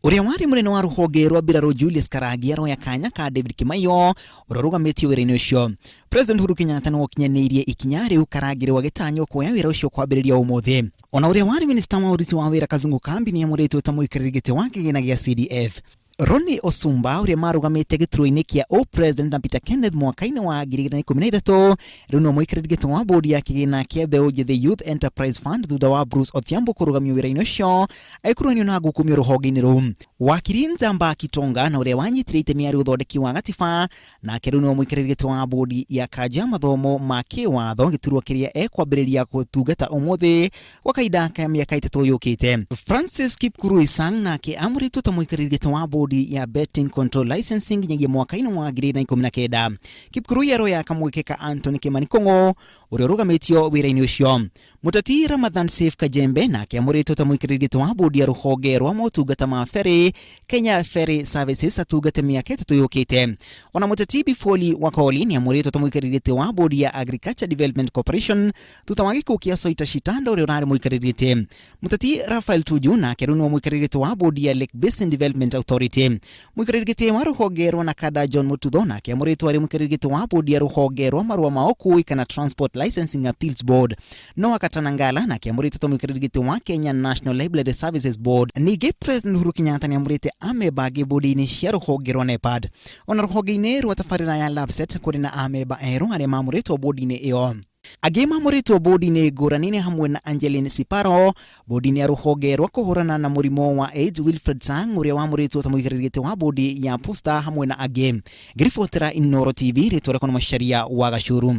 Ũrĩa warĩ mũnene wa rũhonge rwa mbirarũ Julius Karangi aroya kanya ka David Kimaiyo ũrĩa ũrũgamĩtio wĩra-inĩ ũcio. President Uhuru Kenyatta nĩwe ũkinyanĩirie ikinya rĩu Karangi rĩu agĩtanywo kuoya wĩra ũcio kwambĩrĩria ũmũthĩ. Ona ũrĩa warĩ minista wa ũruti wa wĩra Kazungu Kambi nĩamũrĩtwo ta mũikarĩri gĩtĩ wa kĩgĩna gĩa CDF. Ronnie Osumba ũrĩa marũgamĩte gĩturwa-inĩ kĩa ũ-president na Peter Kenneth mwaka-inĩ wa 2013 rĩu nĩwe mũikarĩri gĩtĩ wa bodi ya kĩgĩna kĩa mbeũ njĩthĩ Youth Enterprise Fund thutha wa Bruce Odhiambo kũrũgamio wĩra-inĩ ũcio agĩkuruhanio na ngukumio rũhonge-inĩ rũu. Wakiri Nzamba Kitonga na ũrĩa wanyitire itemi arĩ ũthondeki wa gatiba nake rĩu nĩwe mũikarĩri gĩtĩ wa bodi ya kanjũ ya mathomo ma kĩwatho gĩturwa kĩrĩa ekwambĩrĩria gũtungata ũmũthĩ gwa kahinda ka mĩaka ĩtatũ yũkĩte. Francis Kipkurui Sang nake amũrĩtwo ta mũikarĩri gĩtĩ wa bodi ya Betting Control Licensing nginyagia mwaka-inĩ wa 2019. Kipkurui aroya kamweke ka Anthony Kimani Kũng'ũ ũrĩa ũrũgamĩtio wĩra-inĩ ũcio. Mũteti Ramadhan Seif Kajembe nake amũrĩtwo ta mũikarĩri gĩtĩ wa bodi ya rũhonge rwa motungata ma ferry Kenya Ferry Services atungate mĩaka ĩtatũ yũkĩte. Ona mũteti Bifoli Wakoli nĩ amũrĩtwo ta mũikarĩri gĩtĩ wa bodi ya Agriculture Development Corporation thutha wa gĩkuũ kĩa Soita Shitanda ũrĩa ũrarĩ mũikarĩri gĩtĩ. Mũteti Raphael Tuju nake rĩu nĩwe mũikarĩri gĩtĩ wa bodi ya Lake Basin Development Authority. Mũikarĩri gĩtĩ wa rũhonge rwa Nakada John Mututho nake amũrĩtwo arĩ mũikarĩri gĩtĩ wa bodi ya rũhonge rwa marũa ma ũkui kana Transport Licensing Appeals Board. Noah Katanangala nake amũrĩtwo ta mũikarĩri gĩtĩ wa Kenya National Library Services Board. Ningĩ President Uhuru Kenyatta nĩ amũrĩte amemba angĩ bodi-inĩ cia rũhonge rwa NEPAD. Ona rũhonge-inĩ rwa tabarĩra ya LAPSSET kũrĩ na amemba erũ arĩa mamũrĩtwo bodi-inĩ ĩyo. Angĩ mamũrĩtwo bodi-inĩ ngũrani nĩ hamwe na Angeline Siparo, bodi-inĩ ya rũhonge rwa kũhũrana na mũrimũ wa AIDS, Wilfred Sang ũrĩa wamũrĩtwo ta mũikarĩri gĩtĩ wa bodi ya Posta hamwe na angĩ. Ngĩribotera Inooro TV, rĩtwa rĩakwa nĩ Macharia wa Gacuru.